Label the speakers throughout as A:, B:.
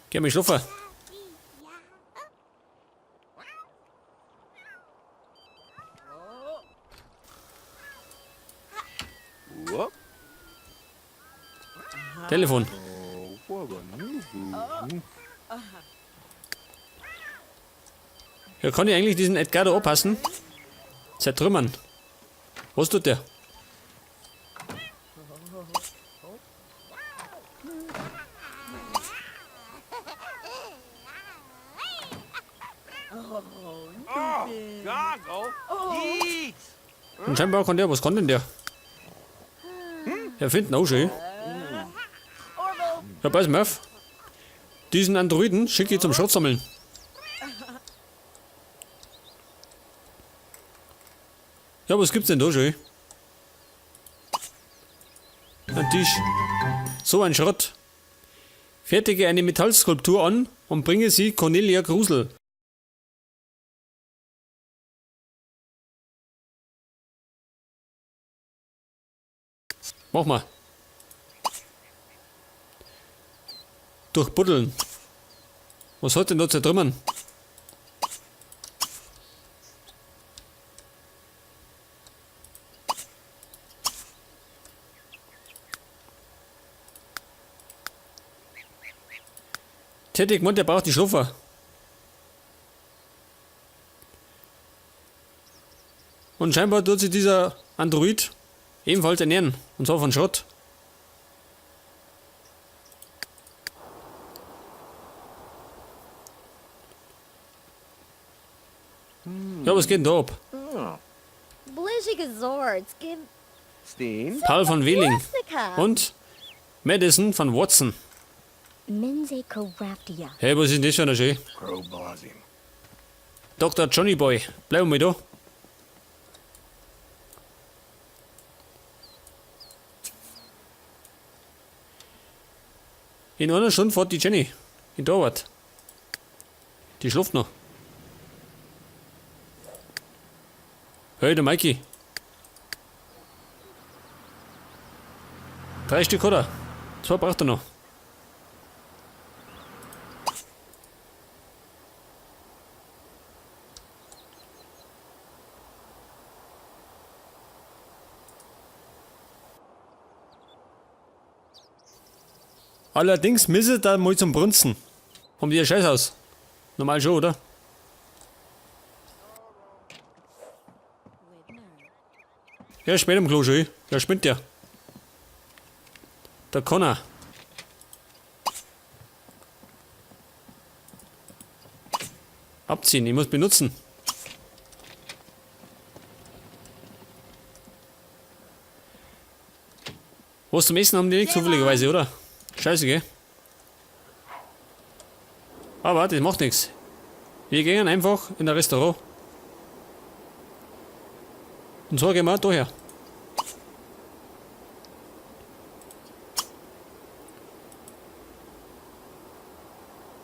A: Geh mal schlafen. Telefon. Ja, kann ich eigentlich diesen Edgardo anpassen? Zertrümmern. Was tut der? Und scheinbar kann der, was kann denn der? Ja, finden auch schön. Ja, pass mal auf. Diesen Androiden schicke ich zum Schrott sammeln. Ja, was gibt's denn da schon? Ein Tisch. So ein Schrott. Fertige eine Metallskulptur an und bringe sie Cornelia Grusel. Mach mal. Durchbuddeln. Was hat denn da zertrümmern? Tätig Mund, der braucht die Schluffer. Und scheinbar tut sich dieser Android ebenfalls ernähren. Und zwar von Schrott. Ja, was geht denn da ab? Paul von Wehling und Madison von Watson. Hey, was ist denn das für eine Schön? Dr. Johnny Boy, bleib mal da. In einer Stunde fährt die Jenny in die Arbeit. Die schläft noch. Hey, der Mikey. 3 Stück hat er. 2 braucht er noch. Allerdings müsse da mal zum Brunzen. Haben die ein Scheißhaus? Normal schon, oder? Ja, spät am Klo schon. Ja, spinnt der. Der Connor. Abziehen, ich muss benutzen. Was zum Essen haben die nicht zufälligerweise, oder? Scheiße, gell? Aber das macht nichts. Wir gehen einfach in ein Restaurant. Und zwar gehen wir da her.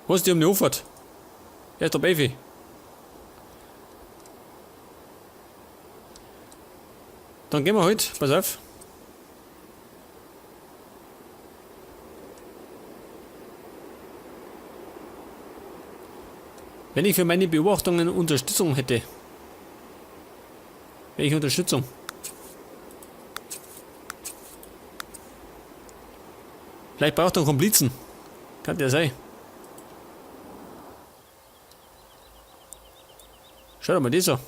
A: Was die um die Auffahrt? Er ist der Baby. Dann gehen wir halt, pass auf. Wenn ich für meine Beobachtungen Unterstützung hätte. Welche Unterstützung? Vielleicht braucht er einen Komplizen. Kann der sein. Schau dir mal das an.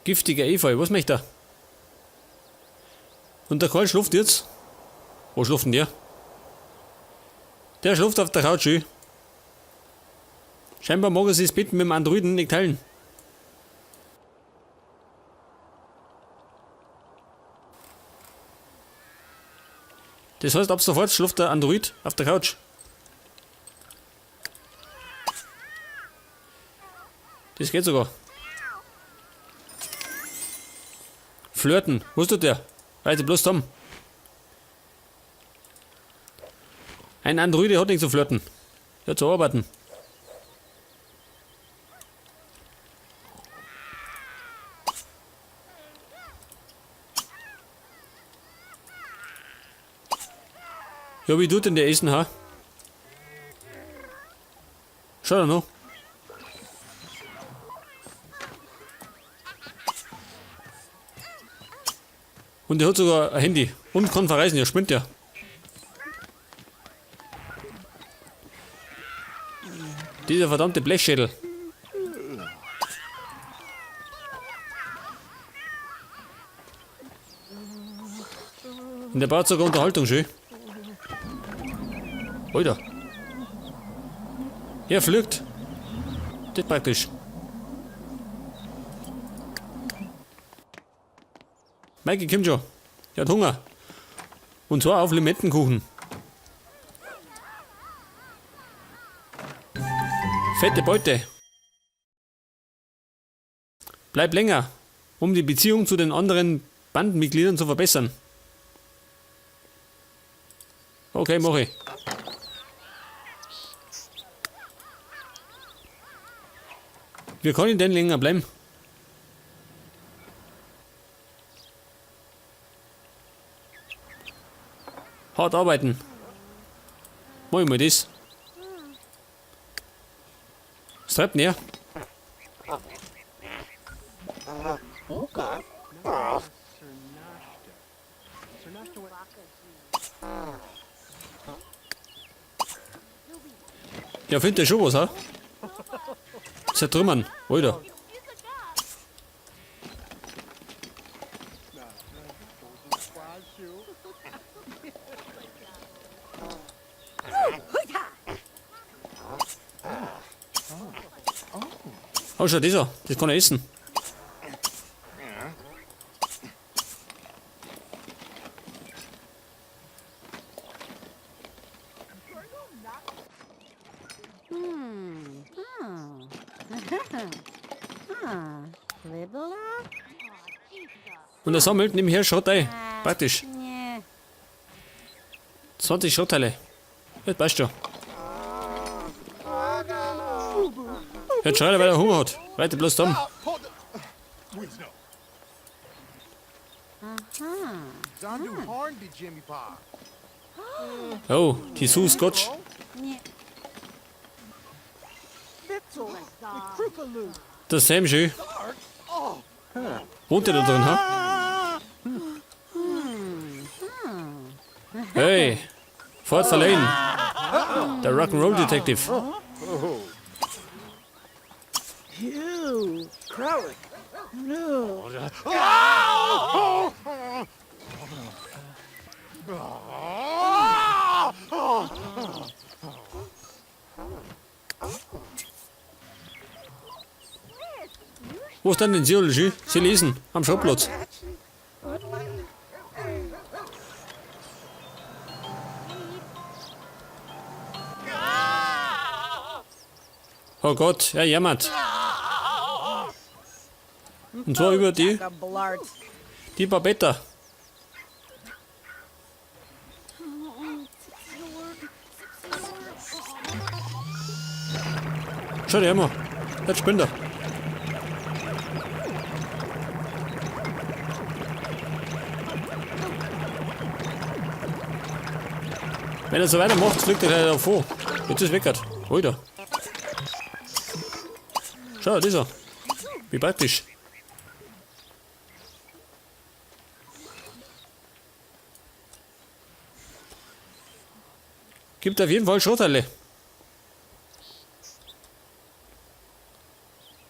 A: Giftiger Efeu, was möchte er? Und der Karl schläft jetzt. Wo schläft denn der? Der schläft auf der Couch. Scheinbar mag er sich das Bett mit dem Androiden nicht teilen. Das heißt, ab sofort schläft der Android auf der Couch. Das geht sogar. Flirten. Wo ist der? Weiter bloß Tom. Ein Androide hat nichts zu flirten. Der hat zu arbeiten. Ja, wie tut denn der Essen, ha? Schau da noch. Und der hat sogar ein Handy und kann verreisen, ja, spinnt der. Dieser verdammte Blechschädel. Und der baut sogar Unterhaltung schön. Alter. Er fliegt. Das praktisch. Maike kommt schon. Der hat Hunger. Und zwar auf Limettenkuchen. Fette Beute. Bleib länger, um die Beziehung zu den anderen Bandenmitgliedern zu verbessern. Okay, mach ich. Wie kann ich denn länger bleiben? Hart arbeiten. Mach ich mal das. Was treibt denn er? Ja, findet ihr schon was, ha? Zertrümmern, Alter. Oh, schau, das an. Das kann er essen. Und er sammelt nebenher Schrott ein. Praktisch. 20 Schrottteile. Das passt schon. Jetzt schreit er, weil er Hunger hat. Weiter bloß dumm. Oh, die Sue Scotch. Das Sam schön. Wohnt der da drin, ha? Hey, Fort Verlane. Der Rock'n'Roll Detective. Wo ist denn denn Sie? Sie lesen am Schrottplatz. Oh Gott, er jammert. Und zwar über die Babetta. Schau dir mal, jetzt spinnt er. Wenn er so weitermacht, fliegt er gleich davor. Jetzt ist weg. Alter. Schau, das ist er. Wie praktisch. Gibt auf jeden Fall Schrottteile.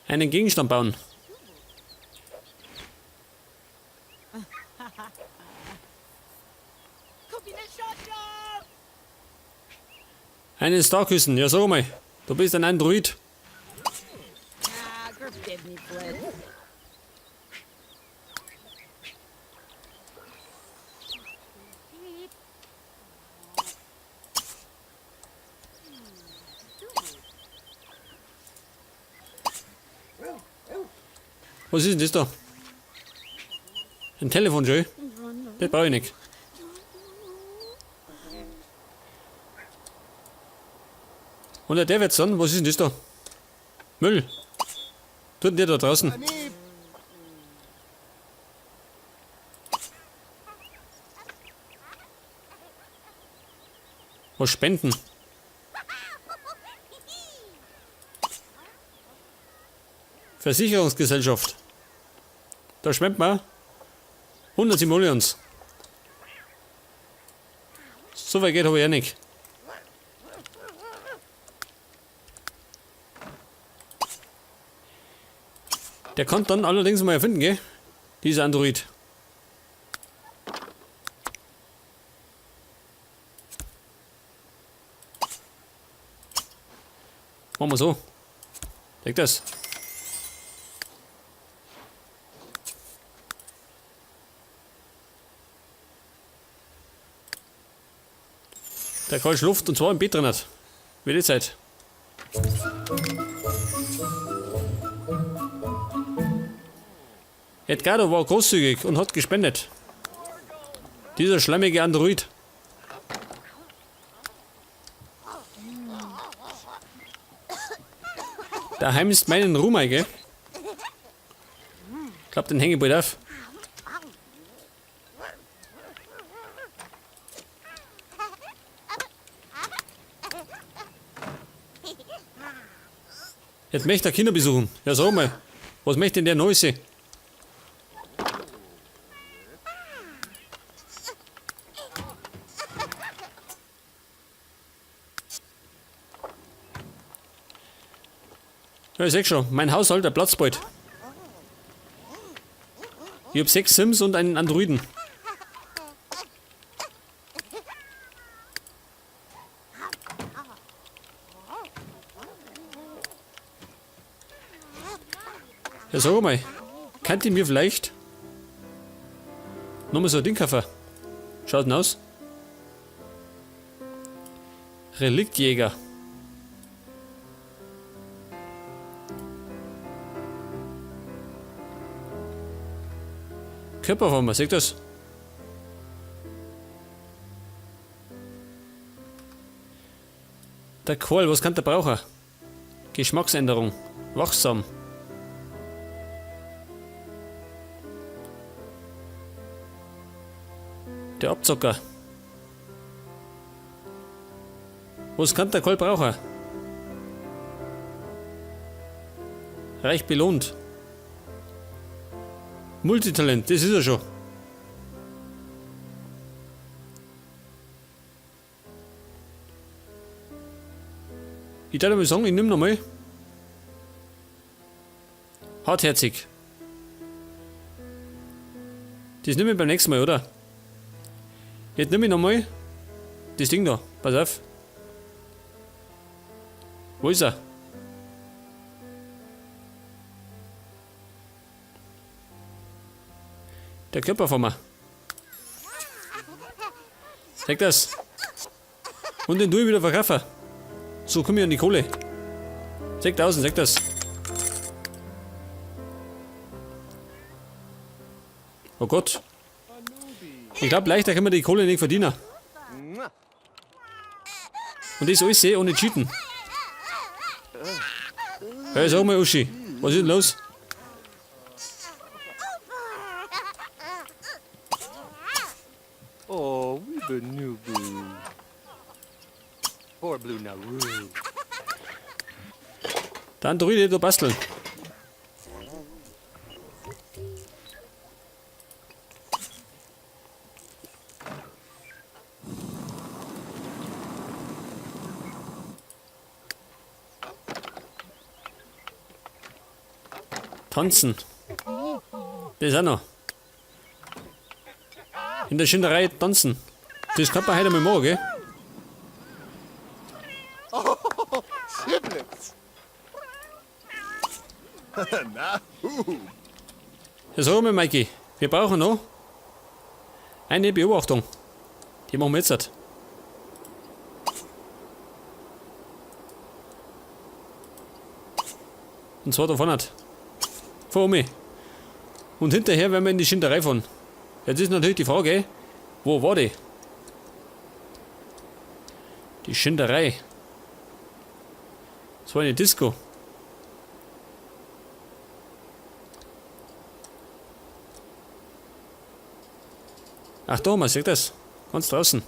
A: Einen Gegenstand bauen. Einen Star küssen. Ja, sag mal. Du bist ein Android. Was ist denn das da? Ein Telefon, schön. Das brauche ich nicht. Und der wird's dann, was ist denn das da? Müll. Tut denn der da draußen? Was spenden? Versicherungsgesellschaft. Da spendet man 100 Simoleons. So weit geht habe ich auch nicht. Der kann dann allerdings mal erfinden, gell? Dieser Android. Machen wir so. Leg das. Der kalte Luft und zwar im Bett drin hat. Wie die Zeit. Edgardo war großzügig und hat gespendet. Dieser schlammige Android. Daheim ist meinen Ruhm, gell? Ich glaub, den hänge ich bald auf. Jetzt möchte er Kinder besuchen. Ja, sag mal, was möchte denn der Neuse? Ja, ich seh schon, mein Haushalt, der platzt bald. Ich hab 6 Sims und einen Androiden. Ja, sag mal, könnt ihr mir vielleicht nochmal so ein Ding kaufen? Schaut denn aus? Reliktjäger. Körperform, seht ihr das? Der Kohl, was kann der brauchen? Geschmacksänderung. Wachsam. Der Abzocker. Was kann der Kohl brauchen? Reich belohnt. Multitalent, das ist er schon. Ich darf mal sagen, ich nehm nochmal. Hartherzig. Das nehme ich beim nächsten Mal, oder? Jetzt nehme ich nochmal das Ding da. Pass auf. Wo ist er? Der Körperformer. Zeig das. Und den tue ich wieder verkaufen. So komme ich an die Kohle. 6000, sag das. Oh Gott. Ich glaub, leichter können wir die Kohle nicht verdienen. Und das alles ohne Cheaten. Hey, sag mal, Uschi, was ist denn los?
B: Oh, Weebanubu. Poor Blue Naru.
A: Der Androide da basteln. Tanzen. Das auch noch. In der Schinderei tanzen. Das kann man heute mal machen, gell?
C: Oh, Siblings. Na, hu.
A: Ja, sag mal, Mikey, wir brauchen noch eine Beobachtung. Die machen wir jetzt. Und zwar da vorne. Vor mir. Und hinterher werden wir in die Schinderei fahren. Jetzt ist natürlich die Frage, wo war die? Die Schinderei. Das war eine Disco. Ach da, man sieht das. Ganz draußen.